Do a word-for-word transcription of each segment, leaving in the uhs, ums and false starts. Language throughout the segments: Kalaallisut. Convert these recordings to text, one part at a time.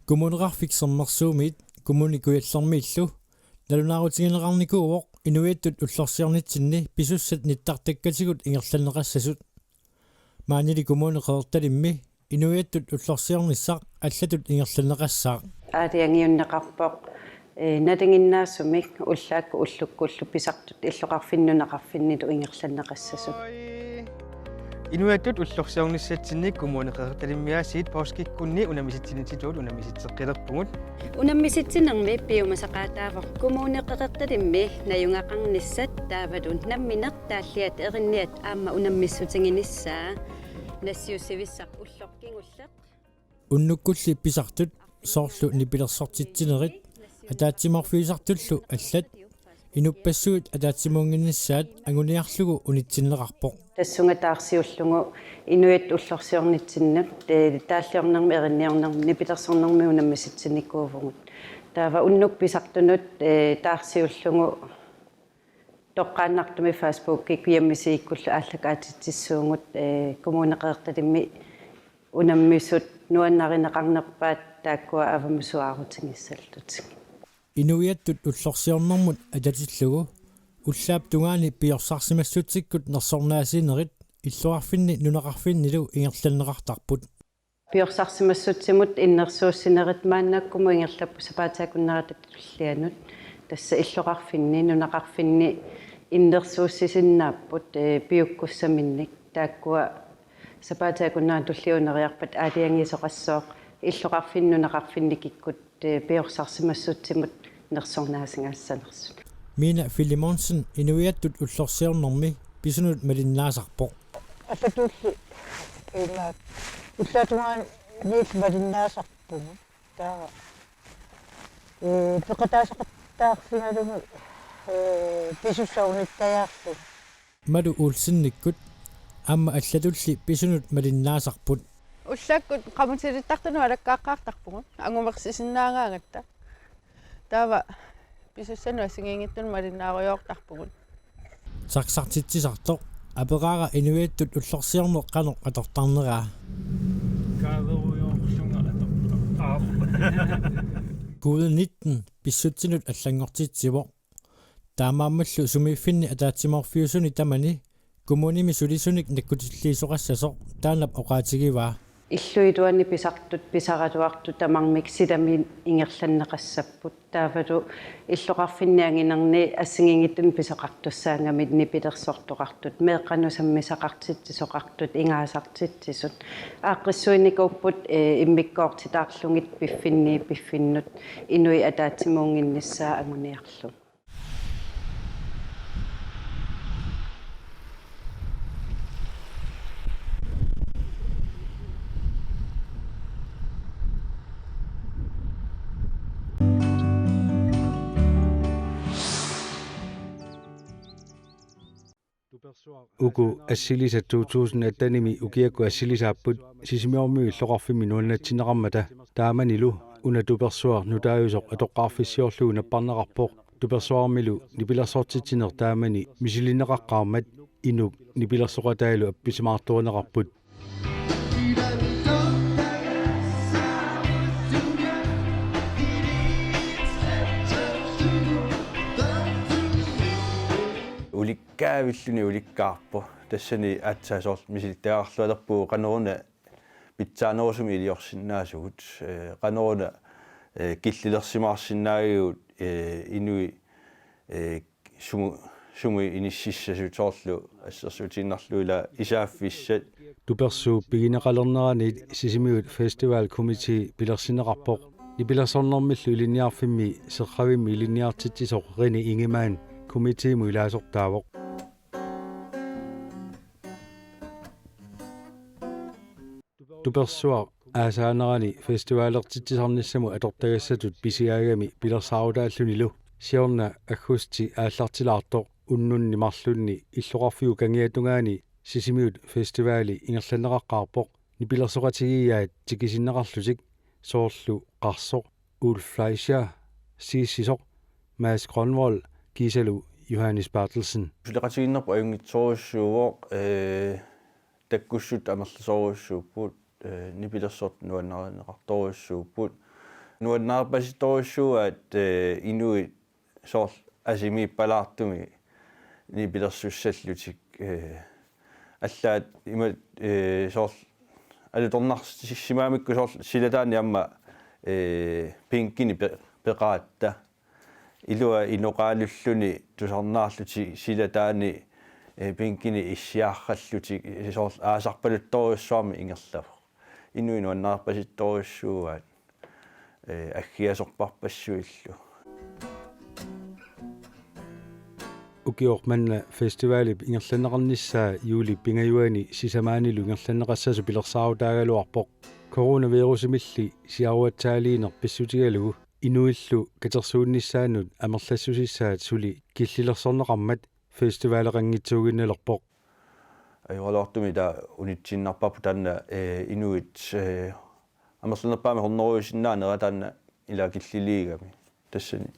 Kommuneqarfik Sermersuumiit Kommune Kujallermiillu nalunaarutigineqarnikuuvoq inuiattut ullorsiornitsinni pisussat nittartakkatigut ingerlanneqassasut. Maanili Kommune Qeqertalimmi inuiattut ullorsiornissaq allatut ingerlanneqassaaq. Aalajangiunneqarpoq, ee, nalinginnaasumik ullaakkut ullukkullu pisartut illoqarfinni nunaqarfinnilu ingerlanneqassasut. Inuiattut ullorsiornissatsinni Kommune Qeqertalimmi aasiit poorskikkunni unammisitsinissaat unammisitsiqqilerpugut. Unammisitsinermi piumasaqaataavoq Kommune Qeqertalimmi najugaqarnissat taavalu nammineq taalliat erinniat aamma unammissutiginissaa. Nassiussivissaq ulloq kingulleq. Unnukkulli pisartut soorlu nipilersortitsinerit ataatsimoorfiusartullu allat inuppassuit ataatsimuunnginnissaat anguniarlugu unitsinneqarpoq. Tassunga taarsiullugu inuiattut ullorsiornitsinnut, ee, taalliornermi, erinniornermi, nipilersornermi unammisitsinnikuuvugut. Taava unnuk pisartunut, ee, taarsiullugu toqqaannartumik Facebookikkut hjemmesidekkut aallakaatitsissuugut, ee, Kommune Qeqertalimmi unammisut nuannarineqarnerpaat taakkua avammut suaarutigissallutik. Inuiattut ullorsiornermut atatillugu ullaap tungaani piorsarsimassutsikkut nersornaasiinerit illoqarfinni nunaqarfinnilu ingerlanneqartarput. Piorsarsimassutsimut innersuussinerit maannakkut ingerlapput sapaatip akunnerata tullianut. Tassa illoqarfinni nunaqarfinni innersuussisinnaapput, ee, piukkussaminnik, taakkua sapaatip akunnerata tulliunneriarpat aalajangiisoqassooq illoqarfinni nunaqarfinni kikkut, ee, piorsarsimassutsimut nersornaasigaassanersut. Mina Filemonsen inuiattut ullorsiornermi pisunut malinnaasarpoq. Allatulli imaat ullaap tungaaniillu malinnaasarpugut. Taava, ee, peqataasaqattaarfigalugu, ee, pisussat unittajaarlugit. Malu Olsenikkut aamma allatulli pisunut malinnaasarput. Ullaakkut qamutilittartunut alakkaaqqaartarpugut angumersisinnaagaangatta. Taava pisussanut assigiinngitsunut malinnaarujoortarpugut. Saksartitsisartoq aperaara inuiattut ullorsiorneq qanoq atortarneraa. Kaaverujoorlunga atortarpoq. Covid nitten pissutsinut allanngortitsivoq. Taamaammallu sumiiffinni ataatsimoorfiusuni tamani kommunimi sulisunik nakkutilliisoqassasoq taannap oqaatigivaa. Illup iluani pisartut pisaraluartut tamarmik silami ingerlanneqassapput. Taavalu illoqarfinni anginerni assigiinngitsunik pisoqartussaagami nipilersortoqartut, meeqqanut sammisaqartitsisoqartut, ingaasartitsisut. Aaqqissuinnikuupput, ee, immikkoortitaarlugit piffinni piffinnut inuit ataatsimuunnginnissaa anguniarlugu. Uku assilisat to tusind attenimi ukiakkut assilisaapput Sisimiormiut illoqarfimmi nuannatsinneqarmata. Taamanilu una tupersuaq nutaajusoq atoqqaarfissiorlugu napparneqarpoq. Tupersuarmilu nipilersortitsineq taamani misilinneqaqqaarmat inup nipilersoqataalu appisimaartorineqarput. Ulikkaavilluni ulikkaarpoq. Tassani aatsaat soorlu misilittagaqarluarpugut qanoruna pitsaanerusumik iliorsinnaasugut, ee, qanoruna, ee, killilersimaarsinnaagigut, ee, inuit, ee, sumu-, sumut inississasut soorlu assersuutigiinnarlugu ila isaaffissat. Tupersuup pigineqalerneraniit Sisimiut Festival Committee pilersinneqarpoq. Nipilersornermillu Ilinniarfimmi Serravimmi ilinniartitsisoq René Ingemann komiteemut ilaasortaavoq. Tupersuaq aasaanerani festivalertitsisarnissamut atortagassatut pisigaagami pilersaarutaallunilu siorna aggusti aallartilaartoq unnunni marlunni illoqarfiup kangiatungaani Sisimiut Festivali ingerlanneqaqqaarpoq nipilersoqatigiiaat tikisinneqarlutik soorlu Qarsoq, Ulf Fleischer, Siisisoq, Mads Grønvold kiisalu Johannes Berthelsen. Suleqatigiinnerput ajunngitsorujussuuvoq, ee, takkussut amerlasoorujussuupput, ee, nipilersortut nuannarineqartorujussuupput, Nuannaarpasittorujussuuaat, eh, inuit soorlu asimiippalaartumik nipilersussallutik, eh, allaat ima, eh, soorlu alutornarsimagamikku soorlu silataani aamma, eh, bænkini pe-, peqaatta. Ilua inoqaalulluni tusarnaarlutik silataani, eh, bænkini issiaarrallutik, eh, soorlu aasarpaluttorujussuarmik ingerlavoq. Inuit nuannaarpasittorujussuuaat, eh, aggiasorparpassuillu. Ukioq manna festivalip ingerlanneqarnissaa juulip pingajuani sisamaanilu ingerlanneqassasoq pilersaarutaagaluarpoq. Coronavirusimilli siaruatsaaliineq pissutigalugu inuillu katersuunnissaannut amerlassusissaat suli killilersorneqarmat festivaleqanngitsuuginnalerpoq. Ajoraluartumik taava unitsiinnarparput taanna, eh, inuit, eh, amerlanerpaamik hunnorujuusinnaanera taanna ila killiliigami. Tassani,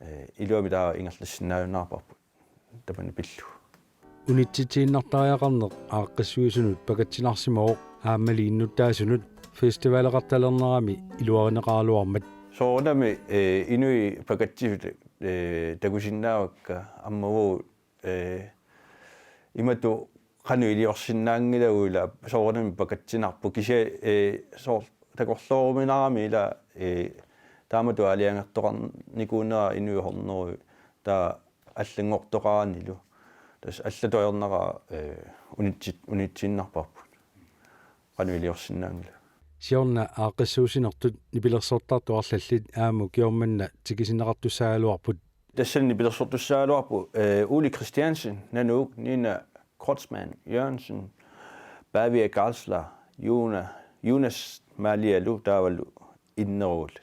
eh, iluamik taava ingerlassinnaajunnaarparput tamanna pillugu. Unitsitsiinnartariaqarneq aaqqissuisunut pakatsinarsimavoq aammali innuttaasunut festivaleqartalernerami iluarineqaraluarmat. Soorunami, eh, inuit pakatsisut, eh, takusinnaavakka aamma uagut, eh, imatut qanoq iliorsinnaanngilagut ila soorunami pakatsinarpoq kisianni, eh, soorlu takorlooruminarami ila, eh, taamatut aalajangertoqarnikuunera inuit hunnorujuit taava allanngortoqaranilu. Tassa allatut ajornaqaaq, eh, unitsit-, unitsiinnarparput. Qanoq iliorsinnaanngilagut. Siorna aaqqissuussinertut nipilersortartut arlallit aamma ukioq manna tikisinneqartussaagaluarput. Tassani nipilersortussaagaluarput, eh, Ole Christiansen, Nanook, Nina Kreutzmann Jørgensen, Pavia Geisler, Jona-, Jonas Malialu taavalu Inneruulat.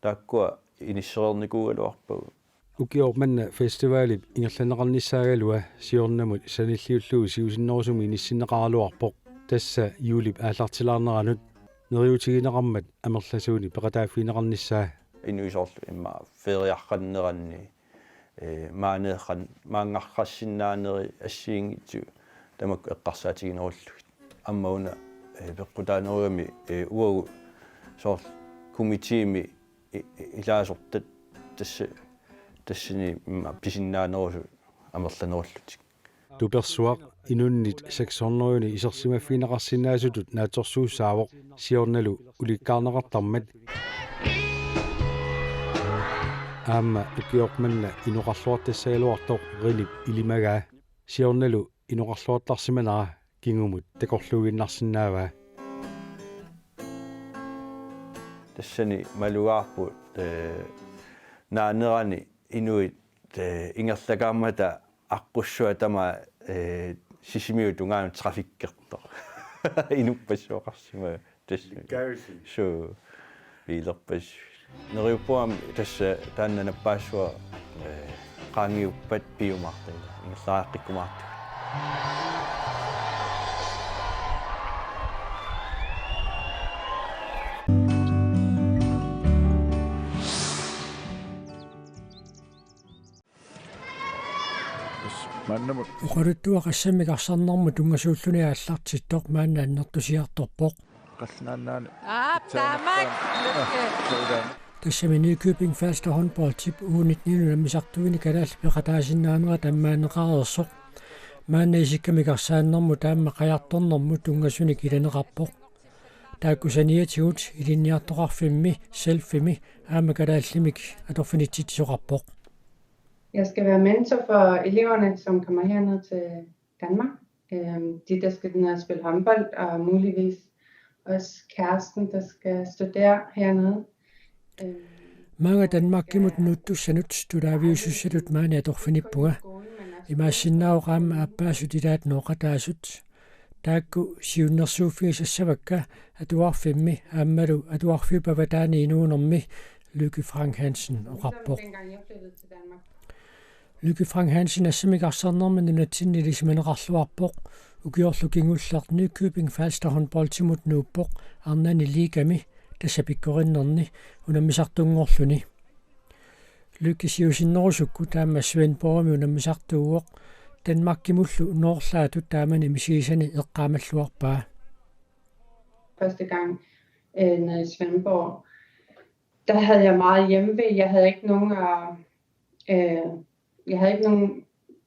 Taakkua inissereernikuugaluarpagut. Ukioq manna festivalip ingerlanneqarnissaagaluaq siornamut sanilliullugu siusinnerusumik inissinneqaraluarpoq. Tassa juulip aallartilaarneranut neriuutigineqarmat amerlasuunik peqataaffigineqarnissaa. Inuit soorlu immaqa feriarneranni, eh, maaneerran-, maanngarrassinnaaneri assigiinngitsut tamakku eqqarsaatiginerullugit. Aamma una, eh, peqqutaanerugami, eh, uagut soorlu komiteemi i-, i-, ilaasortat tassa-, tassani immaqa pisinnaanerusut amerlanerullutik. Tupersuaq inunnit seks hundrede isersimaffigineqarsinnaasutut naatsorsuussaavoq siornalu ulikkaarneqartarmat. Aamma ukioq manna inoqarluartassagaluartoq Rinip ilimagaa. Siornalu inoqarluartarsimanera kingumut takorluuinnarsinnaavaa. Tassani malugaarput, eh, naanerani inuit, eh, ingerlakaammata aqqussuaq tamaat, eh, Sisimiut tungaanut trafikkertoq. Inuppassuaqarsimagaa. Tassa. Likkaavisi. Suu. Biilerpassuit. Neriuppunga tassa taanna nappaassua, eh, qaangiuppat piumaartut. Ingerlariaqqikkumaartut. Maannamut. Oqaluttuaq assammik arsarnermut tunngasuulluni aallartittoq maanna annertusiartorpoq. Qallunaat Nunaanni. Aap, taamak. Tassami Nykøbing Falster Håndboldip U nitten unammisartuini kalaallit peqataasinnaanerat ammaanneqareersoq. Maanna isikkamik arsaannermut aamma qajartornermut tunngasunik ilaneqarpoq. Taakku saniatigut ilinniartoqarfimmi, selfimi aamma kalaallimik atorfinitsitsisoqarpoq. Jeg skal være mentor for eleverne, som kommer herned til Danmark. Øhm, de, der skal ned og spille håndbold, og muligvis også kæresten, der skal studere hernede. Øhm, Maanga Danmarkimut nuuttussanut tulaaviusussatut maani atorfinippunga. Imaassinnaavoq aamma aappaasut ilaat nooqataasut. Taakku siunnersuuffigisassavakka atuarfimmi aammalu atuarfiup avataani inuunermi, Lykke Frank Hansen oqarpoq. Dengang jeg flyttede til Danmark. Lykke Frank Hansen assammik arsarnermi nunatsinni ilisimaneqarluarpoq. Ukiorlu kingulleq Nykøbing Falster Håndboldimut nuuppoq arnani ligami, tassa pikkorinnerni, unammisartunngorluni. Lykke siusinnerusukkut aamma Svendborgimi unammisartuuvoq. Danmarkimullu noorlaatut taamani misigisani eqqaamalluarpaa. Første gang, øh, nede i Svendborg, Der havde jeg meget hjemve. Jeg havde ikke nogen, øh, øh, jeg havde ikke nogen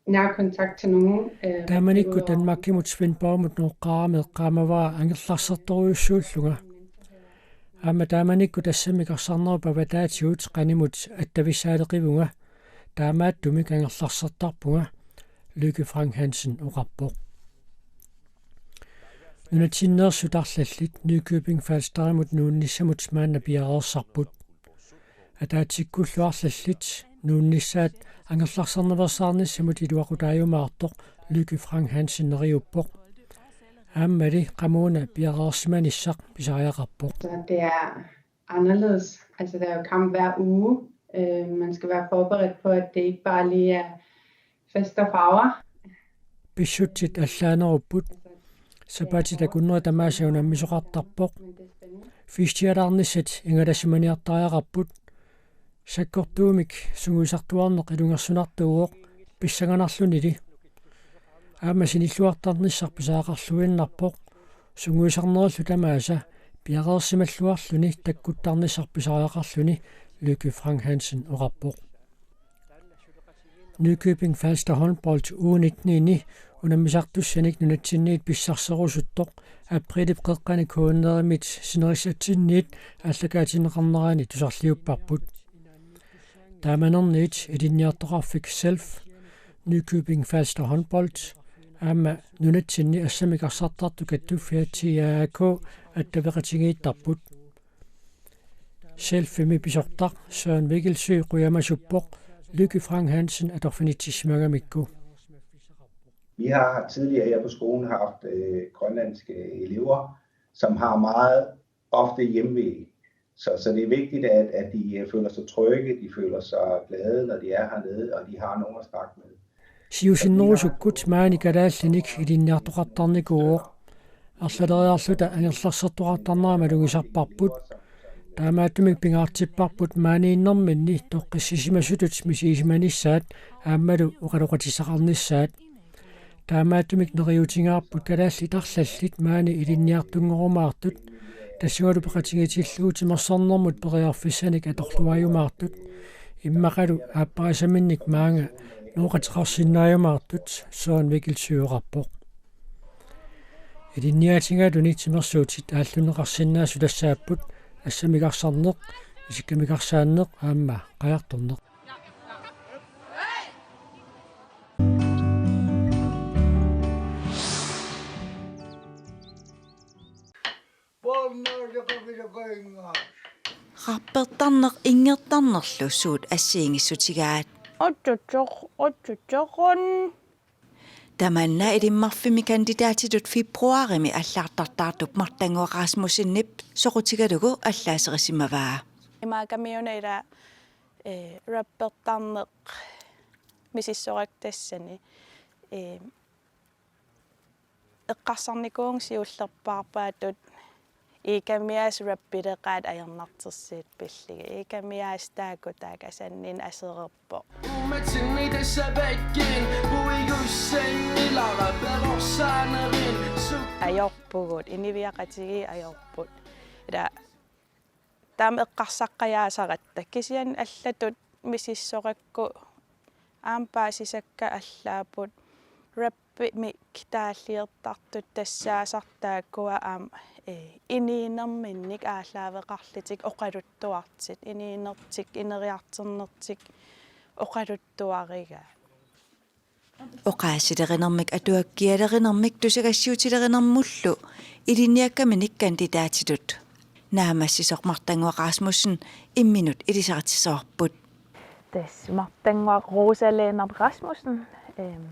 nær kontakt til nogen. Øh, Taamanikkut Danmarkimut Svendborgimut nooqqaarama eqqaamavara angerlarsertorujussuullunga. Aamma taamanikkut assammik arsarnerup avataatigut qanimut attavissaaleqivunga. Taamaattumik angerlarsertarpunga, Lykke Frank Hansen oqarpoq. Nunatsinneersut arlallit Nykøbing Falsterimut nuunnissamut maanna piareersarput. Ataatsikkullu arlallit nuunnissaat angerlarsernaveersaarnissamut iluaqutaajumaartoq Lykke Frank Hansen neriuppoq. Aammali qamuuna piareersimanissaq pisariaqarpoq. Så det er anderledes. Altså, der er jo kamp hver uge. Øh, man skal være forberedt på, at det ikke bare lige er fest og farver. Pissutsit allaanerupput. Sapaatit akunneri tamaasa unammisoqartarpoq. Festialaarnissat ingalasimaniartariaqarput. Sakkortuumik sungiusartuarneq ilungersunartuuvoq pissanganarlunili. Aamma sinilluartarnissaq pisariaqarluinnarpoq. Sungiusarnerillu tamaasa piareersimalluarluni takkuttarnissaq pisariaqarluni, Lykke Frank Hansen oqarpoq. Nykøbing Falster Håndbold U nitten-ini unammisartussanik nunatsinniit pissarserusuttoq aprilip qeqqani K N R-imit sinerissatsinniit aallakaatinneqarnerani tusarliupparput. Taamanerniit ilinniartoqarfik Self, Nykøbing Falster Håndbold aamma nunatsinni assammik arsartartut kattuffiat T A A K attaveqatigiittarput. Selfimi pisortaq Søren Vigelsøe qujamasuppoq Lykke Frank Hansen atorfinitsissimagamikku. Vi har tidligere her på skolen haft øh, grønlandske elever, som har meget ofte hjemmevæg. Så, så det er vigtigt, at, at de øh, føler sig trygge, de føler sig glade, når de er hernede, og de har nogen at snakke med. Siusinnerusukkut maani kalaallinik ilinniartoqartarnikuuvoq. Arlaleriarluta angerlarsertoqartarnera malugisarparput. Taamaattumik pingaartipparput maaniinnerminni toqqissisimasutut misigisimanissaat aammalu oqaloqatissaqarnissaat. Taamaattumik neriuutigaarput kalaallit arlallit maani ilinniartunngorumaartut, tassungalu peqatigitillugu timersornermut periarfissanik atorluaajumaartut, immaqalu aapparisaminnik maanga nooqateqarsinnaajumaartut, Søren Vigelsøe oqarpoq. Ilinniaatigaluni timersuutit aallunneqarsinnaasut tassaapput assammik arsarneq, isikkamik arsaanneq aamma qajartorneq. Rappertarneq ingertarnerlu suut assigiinngissutigaat. Ottutsoq, ottutsoqun. Tamanna Ilimmarfimmi kandidaatitut februarimi allagartartaartup Martannguaq Rasmussenip soqutigalugu allaaserisimavaa. Imaakamiuna ila eh, rappertarneq misissorakku tassani. Eh, eqqarsarnikuuvunga siullerpaarpaatut Iikamiaas rappileqaat ajornartorsiut pillugit. Iikamiaas taakku taakku asanninneq aserorpoq. Uummatsinni tassa Beggin puigussanngilaq rapperorsaanerit suk. Ajorpugut, inuiaqatigiit ajorput. Ila taama eqqarsaqqajaasaratta. Kisianni allatut misissorakku aamma paasisakka allaapput, rappimik taalliortartut tassaasartut taakkua aamma, eh, inuunerminnik aallaaveqarlutik oqaluttuartut, inuunertik, ineriartornertik oqaluttuarigaat. Oqaasilerinermik atuakkialerinermik tusagassiutilerinermullu ilinniakkaminik kandidaatitut naammassisoq Martannguaq Rasmussen imminut ilisaritisoorput. Tassa Martannguaq Rosa Lennert Rasmussen, ehm,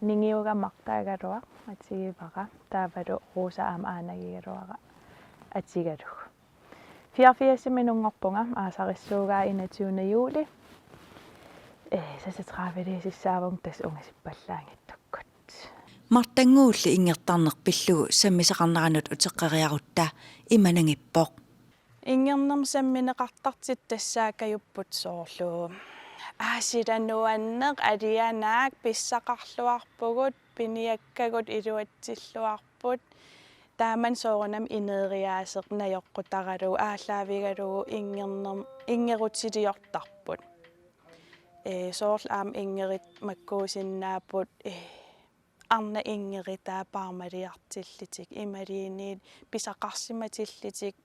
ningiugama Martagaluaq atigivara, taavalu Rosa aamma aanagigaluara atigalugu. Fireogfirsimi nunngorpunga, aasarissuugaa enogtyvende juli. Eh, seksogtrediveliisissaavunga tassa ungasippallaanngitsukkut. Martannguulli ingertarneq pillugu sammisaqarneranut uteqqeriarutta ima nangippoq. Ingernermik sammineqartartut tassaakkajupput soorlu: Aa, sila nuanneq, alianaak, pissaqarluarpugut, piniakkagut iluatsilluarput, Taamani soorunami ineeriaaseq najoqqutaralugu aallaavigalugu inngernerm-, inngerutiliortarput. Ee, soorlu aamma inngerit makkuusinnaapput, ee, arnat inngeritaa paarmaliartillutik, imaluunniit pisaqarsimatillutik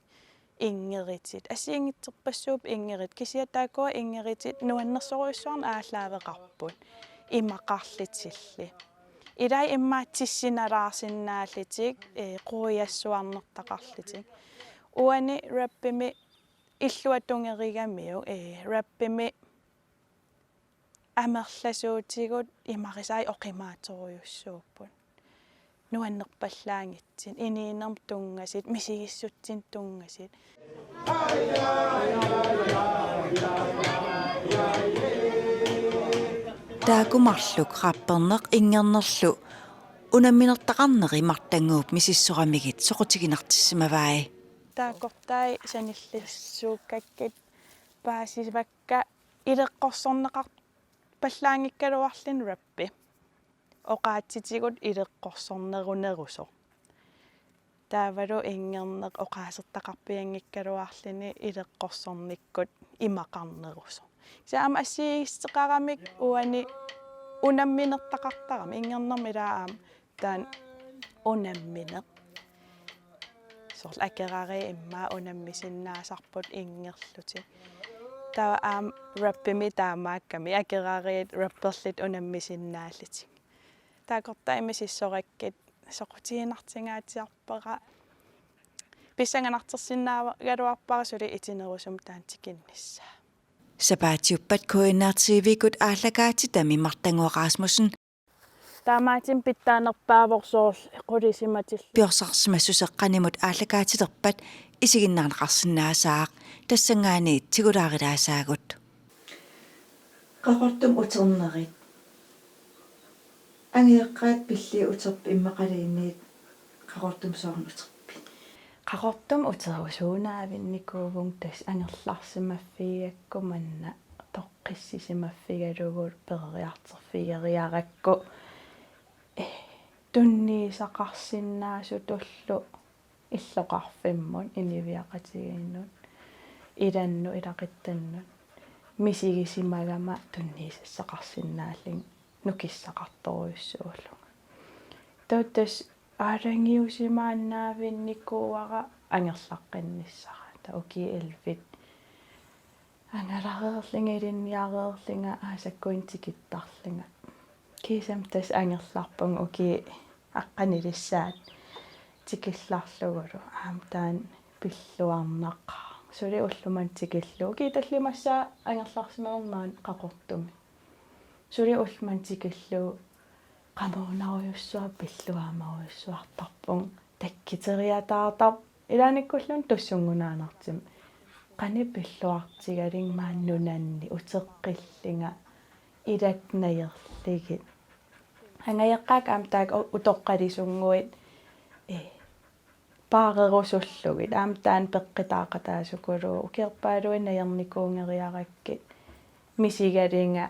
inngeritit. Assigiinngitsorpassuupput inngerit, kisianni taakkua inngeritit nuannersorujussuarnik aallaaveqarput imaqarlutillu. Ilai immaqa tissinalaarsinnaallutik, ee, quiassuarnertaqarlutik. Uani rappimi illuatungerigamiuk, ee, rappimi amerlasuutigut imarisai oqimaatsorujussuupput. Nuannerpallaanngitsunik, inuunermut tunngasut, misigissutsinnut tunngasut. Taakku marluk rapperneq inngernerlu unamminertaqarneri Martannguup misissoramigit soqutiginartissimavai. Taakkortai sanilliussuukkakkit paasivakka ileqqorsorneqarpallaanngikkaluarluni rappi. Oqaatsitigut ileqqorsornerunerusoq. Taavalu inngerneq oqaasertaqarpianngikkaluarluni ileqqorsornikkut imaqarnerusoq. Kisianni aamma assigiissuteqaramik uani unamminertaqartarami, inngernermi ilaa aamma taanna unammineq. Soorlu akerariit immaqa unammisinnaasarput inngerlutik. Taava aamma rappimi taamaakkami, akerariit rapperlutik unammisinnaallutik. Taakkortai misissorakkit soqutiginartingaatsiarpara. Pissanganartorsinnaagaluarpara suli itinerusumik taanna tikinnissaa. Sapaatiuppat K N R T V-kkut aallakaatitami Martannguaq Rasmussen Taamaattumik pitsaanerpaavoq soorlu qulisimatillu. Piorsarsimassuseq qanimut aallakaatilerpat isiginnaarneqarsinnaasaaq, tassanngaanniit tigulaarilaasaagut. Qaqortumut uternerit. Angajoqqaat pillugu uterpit immaqaluunniit Qaqortumut sooruna uterpit? Qaqortumut uterusuunnavinnikuuvunga, tassa angerlarsimaffigigakku manna toqqissisimaffigalugu peroriartorfigeriarakku, eh, tunniussaqarsinnaasutullu illoqarfimmut, inuiaqatigiinnut, ilannut, ilaquttannut misigisimagama tunniussassaqarsinnaallunga nukissaqartorujussuullunga. Taava tassa aalajangiusimaannavinnikuuara angerlaqqinnissara. Taava ukiut ellevit angalareerlunga, ilinniareerlunga, aasakkuinnaq tikittarlunga. Kiisami tassa angerlarpunga ukiut aqqanilissaat tikillarlugulu. Aamma taanna pilluarnaqaaq. Suli ulloq manna tikillugu. Ukiut tallimassaat angerlarsimavunga maani Qaqortumi. Suli ulloq manna tikillugu qamuunarujussuaq, pilluaamarujussuartarpunga, takkuteriataartarpoq. Ilaanikkulluunniit tussunngunaanartumik. Qanoq pilluartigalunga maani nunanni uteqqillunga, ilakka najullugit. Angajoqqaakka aamma taakku u-, utoqqalisunnguit, eh, paarerusullugit. Aamma taanna peqqutaaqataasukuluuvoq, ukiorpaaluit najornikuugeriarakkit misigalunga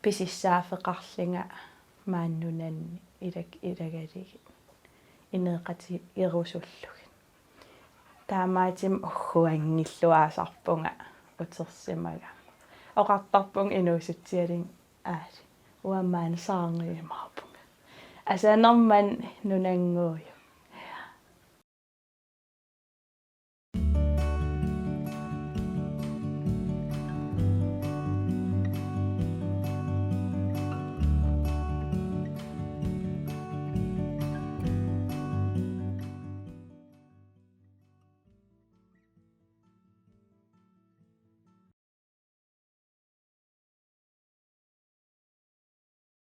pisussaaffeqarlunga maani nunanni ilak-, ilagalugit ineeqatigerusullugit. Taamaattumik ugguanngilluaasarpunga utersimagama. Oqartarpunga inuusutsialunga: Aali, uanga maani saarngiumaarpunga. Asanermut nunannguujuk.